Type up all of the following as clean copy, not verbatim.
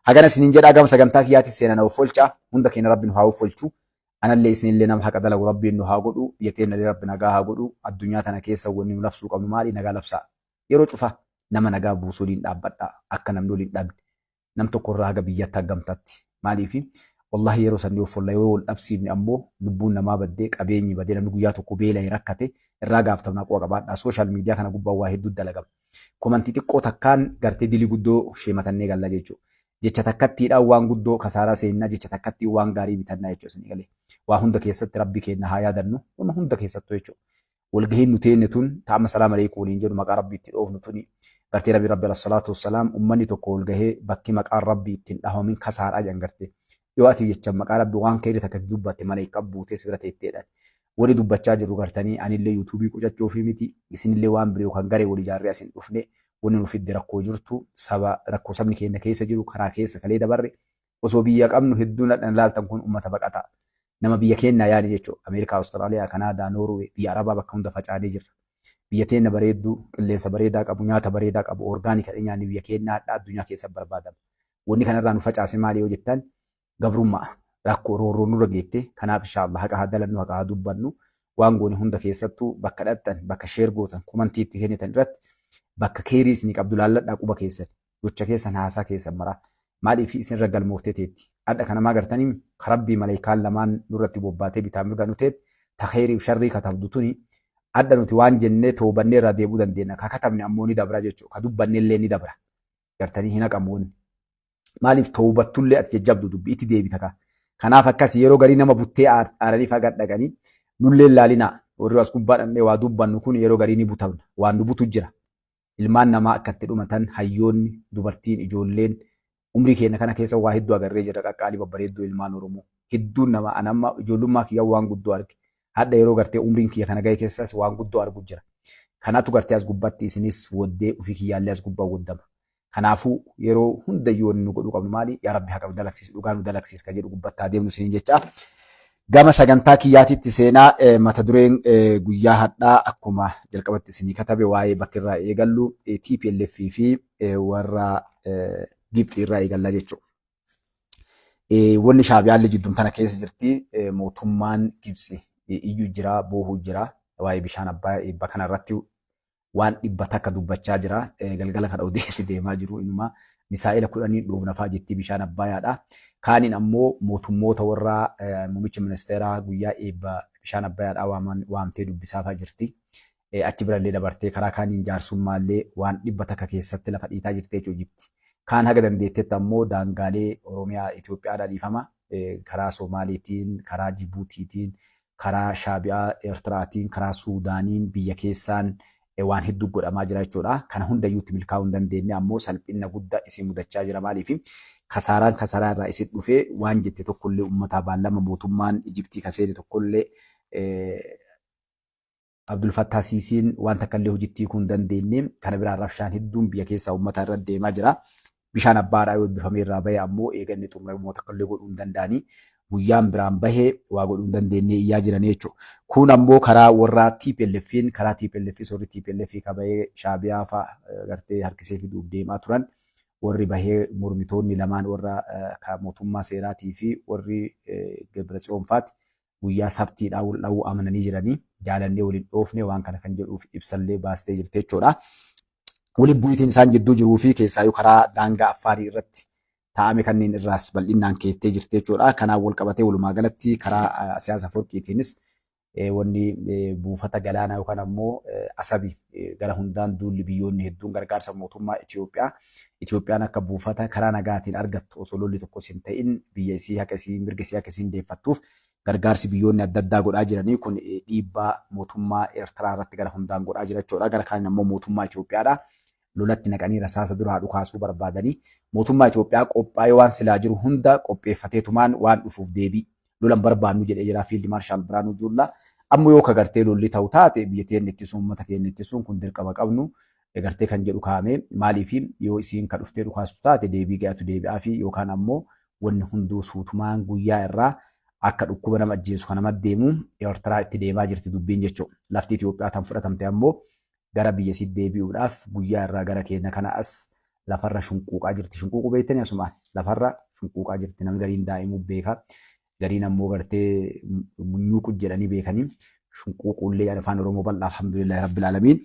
Hagana isiniin jedhaa gama sagantaa kiyyaatti seena na offolcha. Hunda keenya Rabbi nu haa offolchu. Anallee isinillee nama haqa dalagu Rabbiin nu haa godhu. Biyya teennallee Rabbi nagaa haa godhu. Addunyaa tana keessa wanni nu labsuu qabnu maali? Nagaa labsaa. Yeroo cufa nama nagaa buusu waliin dhaabbadhaa. Akka namni wal hin dhabne. Nam tokko irraa haga biyyatti haga gamtaatti. Maaliif? Wallahi yeroo san ni offolla yoo wal dhabsiifne ammoo lubbuun namaa baddee qabeenyi badee namni guyyaa tokko beela'e rakkate irraa gaaftamnaa quba qabaadhaa. Social media kana gubbaa waa hedduu dalagama. Komantii xiqqoo takkaan gartee dilii guddoo sheematannee galla jechuudha. Jecha takkattiidhaan waan guddoo kasaaraa seennaa jecha takkattiin waan gaarii bitannaa jechuudha isinii galee. Waa hunda keessatti Rabbi keenna haa yaadannu. Wama hunda keessattuu jechuudha. Walgahiin nu teenne tun ta amma salaam aleeykum waliin jedhu maqaa Rabbii itti dhoofnu tuni gartee Nabi Rabbi alayhi salaatu wassalaam ummanni tokko walgahee bakki maqaan Rabbii itti hin dhahamin kasaaraa jedhan gartee. Yoo ati jecha maqaa Rabbii waan keeyri takka itti dubbatte maleeykaa buutee si bira teetteedhaan. Wani dubbachaa jirru gartanii anillee yuutuubii qucachuufii miti isinillee waan biroo kan garee wal ijaarree as hin dhufne wanni nu fidde rakkoo jirtu saba rakkoo sabni keenya keessa jiru karaa keessa kalee dabarre osoo biyya qabnu hedduun hadhan laaltan kun ummata baqataa nama biyya keennaa yaani jechuudha Ameerikaa, Awustiraaliyaa, Kanaadaa, Noorwee, biyya Arabaa bakka hunda facaanee jirra. Biyya teenna bareedduu, qilleensa bareedaa qabu, nyaata bareedaa qabu, orgaanika nyaanni biyya keennaa hadha addunyaa keessa barbaadama. Wanni kanarraa nu facaase maali yoo jettan gabrummaa rakkoo roorroo nurra geette kanaaf insha Allah haqa haa dalannu haqa haa dubbannu waan goone hunda keessattuu bakka dhaqxan bakka sheer gootan komantii itti kennitan irratti bakka keerii isinii qabdu laalladhaa quba keessan gocha keessan haasaa keessan maraa maaliif isin irra galmooftee teetti adha kana maa gartanii karabbii maleekaan lamaan nurratti bobbaatee bitaa mirga nu teet ta keeriif sharrii katabdu tuni adha nuti waan jennee toobannee irraa deebuu dandeenya ka katabne ammoo ni dabra jechuudha ka dubbanne illee ni dabra gartanii hin haqamu wanni. Maaliif toobattullee ati jajjabdu dubbi itti deebita kaa. Kanaaf akkas yeroo garii nama buttee aaranii faa gad dhaqanii nullee laalinaa warri as gubbaa dhaqnee waa dubbannu kun yeroo garii ni butamna waan nu butu jira. Ilmaan namaa akka itti dhumatan hayyoonni dubartiin ijoolleen umrii keenya kana keessa waa hedduu agarree jirra qaqqaalii babbareedduu ilmaan Oromoo. Hedduun nama an amma ijoollummaa kiyya waan guddoo arge. Hadha yeroo gartee umriin kiyya kana gahe keessas waan guddoo argu jira. Kanatu gartee as gubbatti isinis woddee ofii kiyyaallee as gubbaa woddama. Kanaafuu yeroo hundayyuu wanni nu godhuu qabnu maali? Yaa Rabbi haqa nu dalagsiis, dhugaa nu dalagsiis kan jedhu gubbatti haa deemnu isiniin jecha. Gama sagantaa kiyyaatitti seenaa mata dureen guyyaa hadhaa akkuma jalqabatti isinii katabe waa'ee bakki irraa eegallu TPLF fi warra Gibxii irraa eegalla jechuudha. Wanni Shaabiyaallee jiddum tana keessa jirti. Mootummaan Gibxi iyyuu jira, boohuu jira. Waa'ee bishaan Abbayaa eebba kana irratti waan 100 dubbachaa jira. Galgala kana odeessi deemaa jiru inuma misaa'ila 10n dhoofna fa'aa jetti bishaan Abbaayaadha. Kaaniin ammoo mootummoota warra muummicha ministeeraa guyyaa eebba bishaan Abbayaadhaa waaman waamtee dubbisaa fa'aa jirti. Achi birallee dabartee karaa kaaniin jaarsummaallee waan 100 keessatti lafa dhiitaa jirti jechuudha Ijipti. Kaan haga dandeettetti ammoo daangaalee Oromiyaa Itoophiyaadhaa dhiifama karaa Somaaleetiin, karaa Jibuutiitiin, karaa Shaabi'aa Eertiraatiin, karaa Suudaaniin, biyya keessaan waan hedduu godhamaa jira jechuudha. Kana hundayyuu itti milkaa'uu hin dandeenye ammoo salphinna guddaa isin mudachaa jira maaliif kasaaraan kasaraa irraa isin dhufee waan jette tokkollee uummataa baallama mootummaan Ijiptii kaseene tokkollee Abdul Fattah Siisiin waan takka illee hojitti hiikuu hin dandeenye. Kana biraan rabshaan hedduun biyya keessaa uummata irra deemaa jira. Bishaan Abbaadhaa yoo eebbifamee irraa bahe ammoo eega inni xumurame immoo takka illee godhuu hin danda'anii. Guyyaan biraan bahe waa godhuu hin dandeenye iyyaa jiranii jechuudha. Kun ammoo karaa warra TPLF'n karaa TPLF warri TPLF ka bahee Shaabiyaa fa'a gartee harkisee fiduuf deemaa turan. Warri bahee mormitoonni lamaan warra mootummaa seeraatii fi warri Gebratsiyoon faati guyyaa sabtiidhaa wal dhawuu amananii jiranii jaalannee waliin dhoofne waan kana kan jedhuuf ibsallee baastee jirti jechuudha. Waliin bu'iitiin isaan jidduu jiruu fi keessaayyuu karaa daangaa Affaarii irratti taa'ame kanneen irraas bal'innaan keettee jirti jechuudha. Kanaan wal qabatee walumaa galatti karaa siyaasa Aforqiitiinis wanni buufata galaanaa yookaan ammoo Asabi gara hundaan duulli biyyoonni hedduun gargaarsa mootummaa Itoophiyaa Itoophiyaan akka buufata karaa nagaatiin argattu osoo lolli tokkos hin ta'in biyya isii haqa isii mirga isii akka isiin deeffattuuf gargaarsi biyyoonni adda addaa godhaa jiranii kun dhiibbaa mootummaa Eertiraa irratti gara hundaan godhaa jira jechuudha. Gara kaaniin ammoo mootummaa Itoophiyaadha. Lolatti naqanii rasaasa duraa dhukaasuu barbaadanii mootummaa Itoophiyaa qophaa'ee waan silaa jiru hunda qopheeffateetumaan waan dhufuuf deebii lola hin barbaannu jedhee jira Fiild Maarshaal Biraanuu Juullaa. Amma yoo ka gartee lolli ta'u taate biyya teenya ittisuun uummata keenya ittisuun kun dirqama qabnu gartee kan jedhu kaa'ame maaliif yoo isiin ka dhuftee dhukaastu taate deebii ga'atu deebi'aa fi yookaan ammoo wanni hunduu suutumaan guyyaa irraa akka dhukkuba nama ajjeesu kan nama deemu Eertiraa itti deemaa jirti dubbiin jechuudha. Lafti Itoophiyaa tan fudhatamte ammoo gara biyya isiitti deebi'uudhaaf guyyaa irraa gara keenya kana as Lafarra shunquuqaa jirti. Shunquuquu beektanii asumaan lafarra shunquuqaa jirti. Namni gariin daa'imuu beeka. Gariin ammoo gartee munyuuqu jedhanii beekanii shunquuquullee afaan Oromoo bal'aa alhamdulillahi rabbil aalamiin.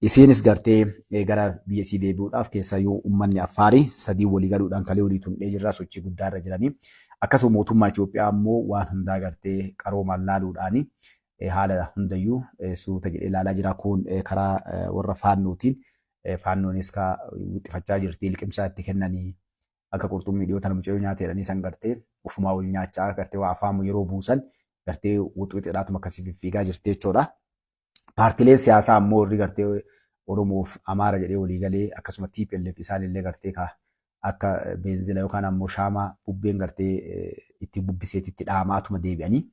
Isiinis gartee gara biyya isii deebi'uudhaaf keessayyuu uummanni Affaarii sadii walii galuudhaan kalee walii tundhee jirra sochii guddaa irra jiranii. Akkasuma mootummaa Itoophiyaa ammoo waan hundaa gartee qaroomaan laaluudhaani haala hundayyuu suuta jedhee ilaalaa jira. Kun karaa warra faannootiin faannoonis ka wixxifachaa jirti liqimsaa itti kennanii akka qurxummii dhiyoo tana mucayyoo nyaate jedhanii san gartee ofumaa wal nyaachaa gartee waa afaamu yeroo buusan gartee wuxwixidhaatuma akkasii fiffiigaa jirti jechuudha. Paartileen siyaasaa ammoo warri gartee Oromoof Amaara jedhee walii galee akkasuma TPLF isaanillee gartee ka akka beenzila yookaan ammoo shaamaa bubbeen gartee itti bubbiseeti itti dhaamaatuma deebi'anii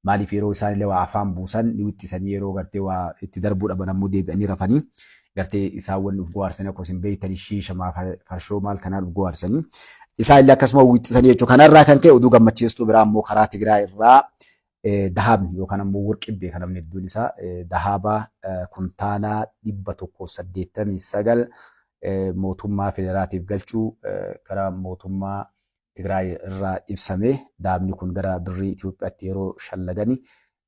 maaliif yeroo isaanillee waa afaan buusan ni wixxisanii yeroo gartee waa itti darbuu dhaban ammoo deebi'anii rafanii gartee isaan wanni uf gohaarsanii akkuma isin beektanii shiisha farshoo maal kanaan uf gohaarsanii isaanillee akkasuma wixxisanii jechuudha. Kanarraa kan ka'e oduu gammachiistuu biraa ammoo karaa Tigraay irraa dahaabni yookaan ammoo warqibbee kan namni hedduun isaa dahaaba kuntaalaa 189 mootummaa federaatiif galchuu karaa mootummaa Tigraay irraa ibsame. Dahabni kun gara birrii Itoophiyaatti yeroo shallagani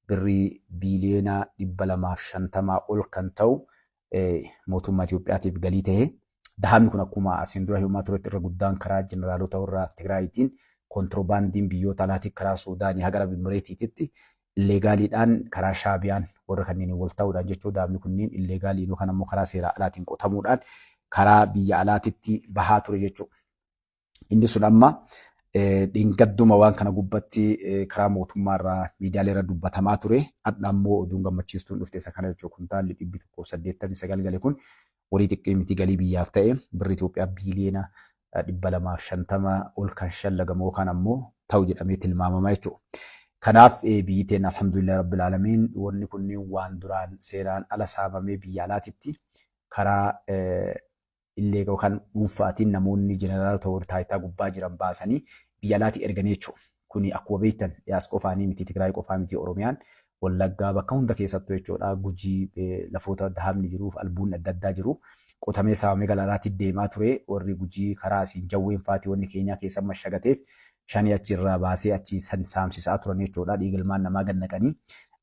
birrii biiliyoona 250 ol kan ta'u mootummaa Itoophiyaatiif galii ta'e. Dahabni kun akkuma asiin dura himamaa turetti irra guddaan karaa jeneraalota warra Tigraayitiin kontiroobaandiin biyyoota alaatiin karaa Suudaanii haga Arab Imireetiititti illeegaaliidhaan karaa Shaabiyaan warra kanneen wal ta'uudhaan jechuun dahabni kunniin illeegaaliin yookaan ammoo karaa seeraa alaatiin qotamuudhaan karaa biyya alaatitti bahaa ture jechuudha. Inni sun amma dheengadduma waan kana gubbatti karaa mootummaa irraa miidiyaalee irra dubbatamaa ture. Hadha ammoo oduun gammachiistuun dhufte isa kana jechuudha. Kuntaalli 189 gale kun horii xiqqii miti galii biyyaaf ta'e birri Itoophiyaa biiliyoona 250 ol kan shallagamu yookaan ammoo ta'u jedhamee tilmaamama jechuudha. Kanaaf biyyi teenya alhamdulillah rabbil aalamiin wanni kunniin waan duraan seeraan ala saamamee biyya alaatitti karaa illee yookaan dhuunfaatiin namoonni jeneraalota warri taayitaa gubbaa jiran baasanii biyya alaatii erganii jechuudha. Kuni akkuma beektan Dhiyaas qofaanii miti Tigraay qofaa miti Oromiyaan Wallaggaa bakka hunda keessattuu jechuudha. Gujii lafoota dahabni jiruuf albuunni adda addaa jiru. Qotamee saamamee gara alaatti deemaa ture. Warri Gujii karaa asiin jawween faatii wanni keenyaa keessa mashagateef shanii achi irraa baasee achi san saamsisaa turan jechuudha. Dhiiga ilmaan namaa gad naqanii.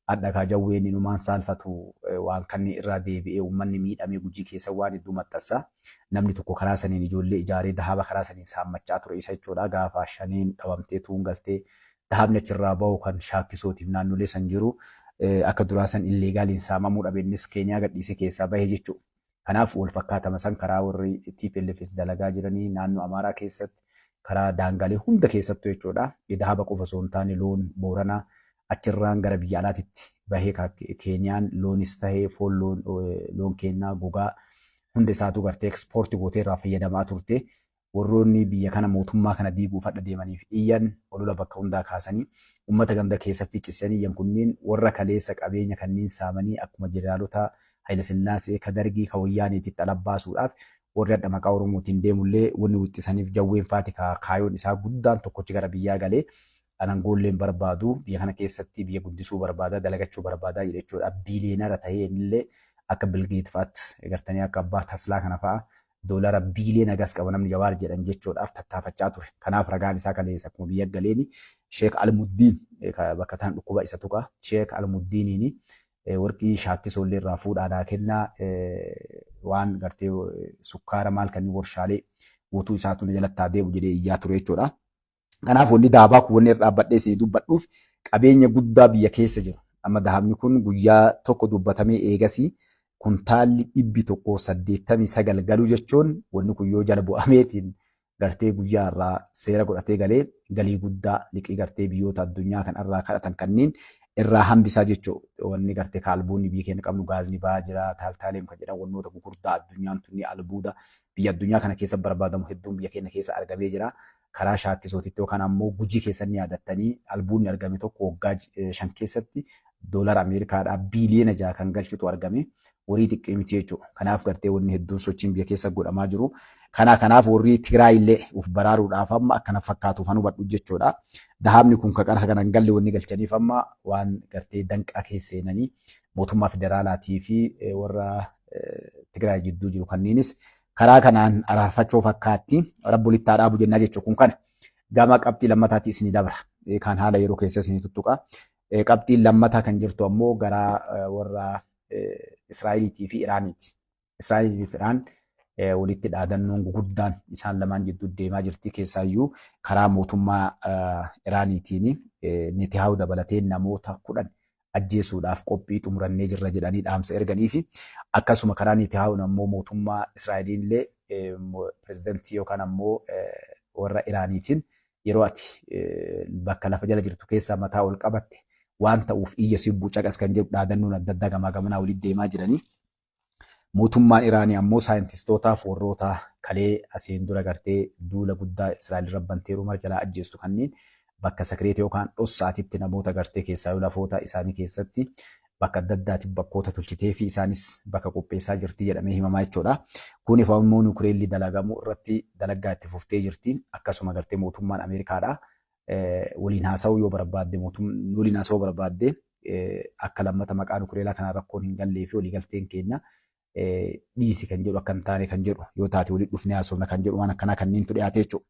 Hadha kaa jawween inumaan saalfatu waan kanni irraa deebi'ee uummanni miidhamee Gujii keessa waan hedduu maxxansa. Namni tokko karaa saniin ijoollee ijaaree dahaaba karaa saniin saammachaa ture isa jechuudha. Gaafa shaneen dhawamtee tuun galtee dahaabni achirraa bahu kan shaakkisootiif naannolee san jiru akka duraa san illeegaaliin saamamuu dhabe innis Keeniyaa gadhiisee keessaa bahe jechuudha. Kanaaf wal fakkaatama san karaa warri TPLFs dalagaa jiranii naannoo Amaaraa keessatti karaa daangaalee hunda keessattuu jechuudha. Dahaba qofa osoo hin taane loon Booranaa achirraan gara biyya alaatitti bahee Keeniyaan loonis tahee foon loon kennaa gogaa hunda isaatu gartee ekspoortii gootee irraa fayyadamaa turte. Warroonni biyya kana mootummaa kana diiguuf hadha deemaniif iyyan olola bakka hundaa kaasanii uummata ganda keessa ficcisiisanii iyyan kunniin warra kaleessa qabeenya kanneen saamanii akkuma jeneraalota Hayilasillaasee ka Dargii ka Wayyaaniititti ala baasuudhaaf warri hadha maqaa Oromootiin deemullee wanni wixxisaniif jawween faati ka kaayoon isaa guddaan tokkochi gara biyyaa galee anan goolleen barbaadu biyya kana keessatti biyya guddisuu barbaada dalagachuu barbaada jedhe jechuudha. Biiliyeenara ta'ee innillee akka Bilgeet fa'aatti gartanii akka abbaa Taslaa kana fa'a doolara biiliyoona gas qaba namni Jawaar jedhan jechuudhaaf tattaafachaa ture. Kanaaf ragaan isaa kaleessa akkuma biyya galeeni Sheek Almuddiin bakka tan dhukkuba isa tuqa. Sheek Almuddiiniin warqii shaakkisoo illee irraa fuudhaa naa kennaa waan gartee sukkaara maal kanneen warshaalee guutuu isaatu na jalatti haa deebi'u jedhee iyyaa ture jechuudha. Kanaaf wanni daabaa kun wanni irra dhaabbadhee isinii dubbadhuuf qabeenya guddaa biyya keessa jiru. Amma dahabni kun guyyaa tokko dubbatamee eegasii kuntaalli 189 galuu jechuun wanni kun yoo jala bu'ameetiin gartee guyyaa irraa seera godhatee galee galii guddaa liqii gartee biyyoota addunyaa kan irraa kadhatan kanneen irraa hambisaa jechuudha. Wanni gartee ka albuunni biyya keenya qabnu gaazni ba'aa jira, taaltaaleem kan jedhan wannoota gurguddaa addunyaan tunni albuuda biyya addunyaa kana keessa barbaadamu hedduun biyya keenya keessa argamee jira. Karaa shaakkisootitti yookaan ammoo Gujii keessan ni yaadattanii albuunni argame tokko waggaa 5 keessatti doolara Ameerikaadhaa biiliyoona 6 kan galchutu argame. Horii xiqqee miti jechuudha. Kanaaf gartee wanni hedduun sochiin biyya keessa godhamaa jiru. Kanaaf warri Tigraay illee of baraaruudhaaf amma akkana fakkaatuuf an hubadhu jechuudha. Dahaabni kun ka qara kana hin galle wanni galchaniif amma waan gartee danqaa keessa seenanii mootummaa federaalaatii fi warra Tigraay jidduu jiru kanneenis Karaa kanaan araarfachuu fakkaatti. Rabbi walitti haa dhaabu jennaa jechuun kun kana. Gama qabxii lammataatti isinii dabra. Kan haala yeroo keessa isinii tuttuqa. Qabxiin lammataa kan jirtu ammoo gara warra Israa'eliitii fi Iraaniiti. Israa'elii fi Iraan walitti dhaadannoon guguddaan isaan lamaan jidduu deemaa jirti. Keessaayyuu karaa mootummaa Iraaniitiin Netanyahu dabalatee namoota 10 ajjeesuudhaaf qophii xumurannee jirra jedhanii dhaamsa erganii fi akkasuma karaa Netanyahu ammoo mootummaa Israa'eliin illee pirezidantii yookaan ammoo warra Iraaniitiin yeroo ati bakka lafa jala jirtu keessaa mataa ol qabatte waan ta'uuf iyya sibbuu caqas kan jedhu dhaadannoon adda addaa gamaa gamanaa walitti deemaa jiranii. Mootummaan Iraanii ammoo saayintistootaaf warroota kalee asiin dura gartee duula guddaa Israa'el irra banteeru mara jalaa ajjeestu kanneen bakka sakireeta yookaan dhossaatitti namoota gartee keessaa lafoota isaanii keessatti bakka adda addaatti bakkoota tolchitee fi isaanis bakka qopheessaa jirti jedhamee himamaa jechuudha. Kun ifa immoo nukileelli dalagamuu irratti dalagaa itti fuftee jirti. Akkasuma gartee mootummaan Ameerikaadha. Waliin haasa'uu yoo barbaadde, waliin haasa'uu barbaadde, akka lammata maqaa nukileelaa kanaan rakkoon hin gallee fi waliigalteen keenya dhiisi kan jedhu akka hin taane kan jedhu yoo taate waliin dhufnee haasofna kan jedhu waan akkanaa kanneentu dhiyaate jechuudha.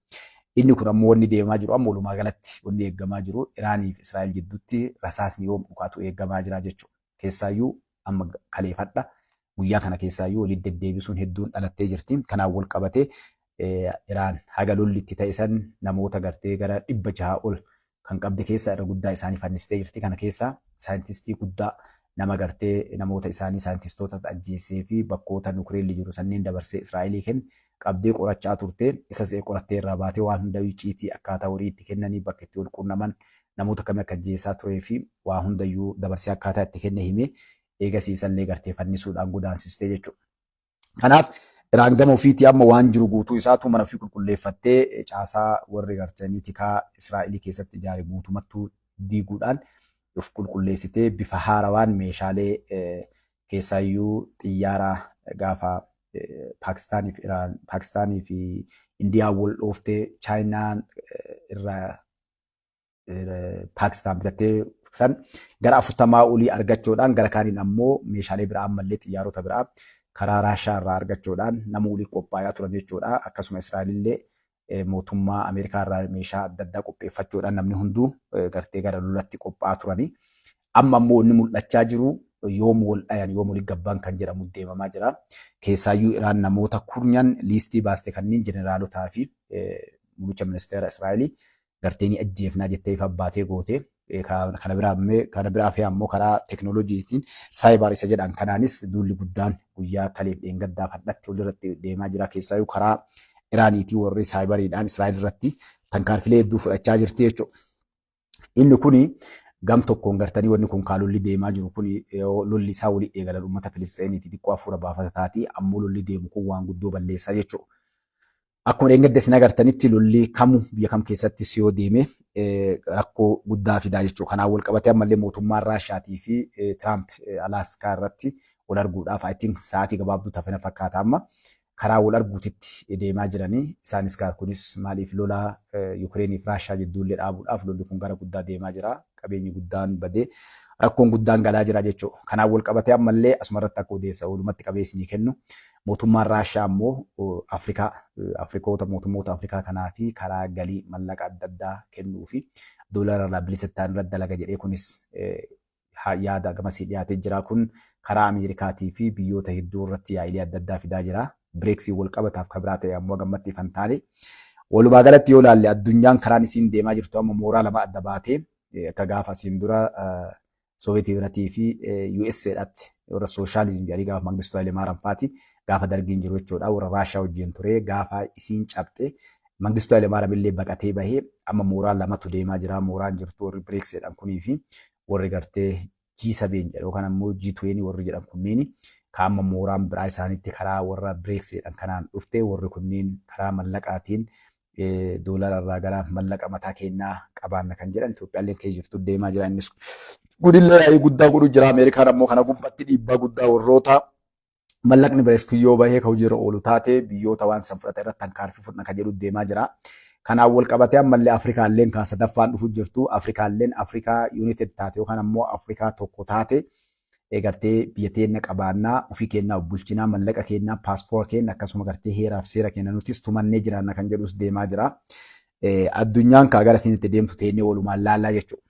Inni kun ammoo wanni deemaa jiru amma walumaa galatti wanni eeggamaa jiru Iraanii fi Israa'el jidduutti rasaasni yoom dhukaatu eeggamaa jira jechuudha. Keessaayyuu amma kaleefadha guyyaa kana keessaayyuu waliin deddeebisuun hedduun dhalattee jirti. Kanaan wal qabatee Iraan haga lolli itti ta'e san namoota gartee gara 600 ol kan qabde keessaa irra guddaa isaanii fannistee jirti. Kana keessaa saayintistii guddaa nama gartee namoota isaanii saayintistoota ajjeessee fi bakkoota nukileelli jiru sanneen dabarsee Israa'elii kenne qabdee qorachaa turte. Isas qorattee irraa baatee waan hundayyuu icciitii akkaataa horii itti kennanii, bakka itti wal quunnaman, namoota kamii akka ajjeessaa turee fi waa hundayyuu dabarsee akkaataa itti kenne himee eegasii isallee gartee fannisuudhaan godaansistee jechuudha. Kanaaf Iraan gama ofiitii amma waan jiru guutuu isaatu mana ofii qulqulleeffattee caasaa warri gartanii tikaa Israa'elii keessatti ijaare guutumattuu diiguudhaan of qulqulleessitee bifa haarawaan meeshaalee keessaayyuu xiyyaara gaafa Paakistaanii fi Iraan, Paakistaanii fi Indiyaan wal dhooftee Chaayinaan irraa Paakistaan bitattee san gara 40 olii argachuudhaan, gara kaaniin ammoo meeshaalee biraa ammallee xiyyaarota biraa karaa Raashaa irraa argachuudhaan nama olii qophaayaa turan jechuudha. Akkasuma Israa'elillee mootummaa Ameerikaa irraa meeshaa adda addaa qopheeffachuudhaan namni hunduu gartee gara lolatti qophaa'aa turanii. Amma ammoo inni mul'achaa jiru yoom wal dhayan, yoom walii gabbaan kan jedhamu deemamaa jira. Keessaayyuu Iraan namoota kurnyan liistii baaste kanneen jeneraalotaa fi muummicha ministeera Israa'elii gartee ni ajjeefnaa jettee ifa baatee goote. Kana biraa fi ammoo karaa teekinooloojiitiin cyber isa jedhan kanaanis duulli guddaan guyyaa kaleef dheengaddaa fadhatti walirratti deemaa jira. Keessaayyuu karaa Iraaniitii warri saayibariidhaan Israa'el irratti tankaarfilee hedduu fudhachaa jirti jechuudha. Inni kuni gam tokkoon gartanii wanni kun kaa lolli deemaa jiru kuni lolli isaa walii eegalan uummata Filisteeniiti xiqqoo hafuura baafata taati, ammoo lolli deemu kun waan guddoo balleessaa jechuudha. Akkuma dheengadda isin agartanitti lolli kamu biyya kam keessattis yoo deeme rakkoo guddaa fidaa jechuudha. Kanaan wal qabatee ammallee mootummaan Raashaatii fi Tiraamp Alaaskaa irratti wal arguudhaaf, I think, sa'aatii gabaabduu tafina fakkaata, amma karaa wal arguutitti deemaa jiranii. Isaanis kunis maaliif lola Yukireenii fi Raashaa jidduullee dhaabuudhaaf lolli kun gara guddaa deemaa jira. Qabeenyi guddaan badee rakkoon guddaan galaa jira jechuudha. Kanaan wal qabatee ammallee asuma irratti akka odeessa walumatti qabee isinii kennu, mootummaan Raashaa ammoo Afrikaa, Afrikoota, mootummoota Afrikaa kanaa fi karaa galii mallaqa adda addaa kennuu fi doolara irraa bilisa ta'an irratti dalaga jedhee kunis yaada gamasii dhiyaatee jira. Kun karaa Ameerikaatii fi biyyoota hedduu irratti yaa'ilee adda addaa fidaa jira. Bireeksii wal qabataaf kan biraa ta'e ammoo gammatti ifan taane. Walumaa galatti yoo ilaalle addunyaan karaan isiin deemaa jirtu amma mooraa lama adda baatee akka gaafa asiin dura Sooviyetii Hibiratii fi USAdhaatti warra sooshaalizim jedhanii gaafa Mangistuu Hayilemaariyaam faati gaafa Dargiin jiru jechuudha. Warra Raashaa wajjin ture gaafa isiin cabxe Mangistuu Hayilemaariyaam illee baqatee bahee amma mooraa lamatu deemaa jira. Mooraan jirtu warri BRICS jedhan kunii fi warri gartee G7 jedhu yookaan ammoo G20 warri jedhan kunniin ka amma mooraan biraa isaanitti karaa warra BRICS jedhan kanaan dhufte. Warri kunniin karaa mallaqaatiin doolara irraa gara mallaqa mataa keenyaa qabaanna kan jedhan Itoophiyaallee keessa jirtu deemaa jira. Innis kunillee yaa'ii guddaa godhu jira. Ameerikaan ammoo kana gubbatti dhiibbaa guddaa warroota mallaqni BRICS yoo bahee ka hojiirra oolu taate biyyoota waan san fudhate irratti tarkaanfii fudhna kan jedhu deemaa jira. Kanaan wal qabatee ammallee Afrikaalleen kan sadaffaan dhufu jirtu. Afrikaalleen Afrikaa United taate yookaan ammoo Afrikaa tokko taate Gartee biyya teenna qabaannaa, ofii keennaa of bulchinaa, mallaqa keennaa, paaspoora keenna, akkasuma gartee heeraaf seera keenna nutis tumannee jiraanna kan jedhus deemaa jira. Addunyaan kaa gara isin itti deemtu teennee walumaan laallaa jechuudha.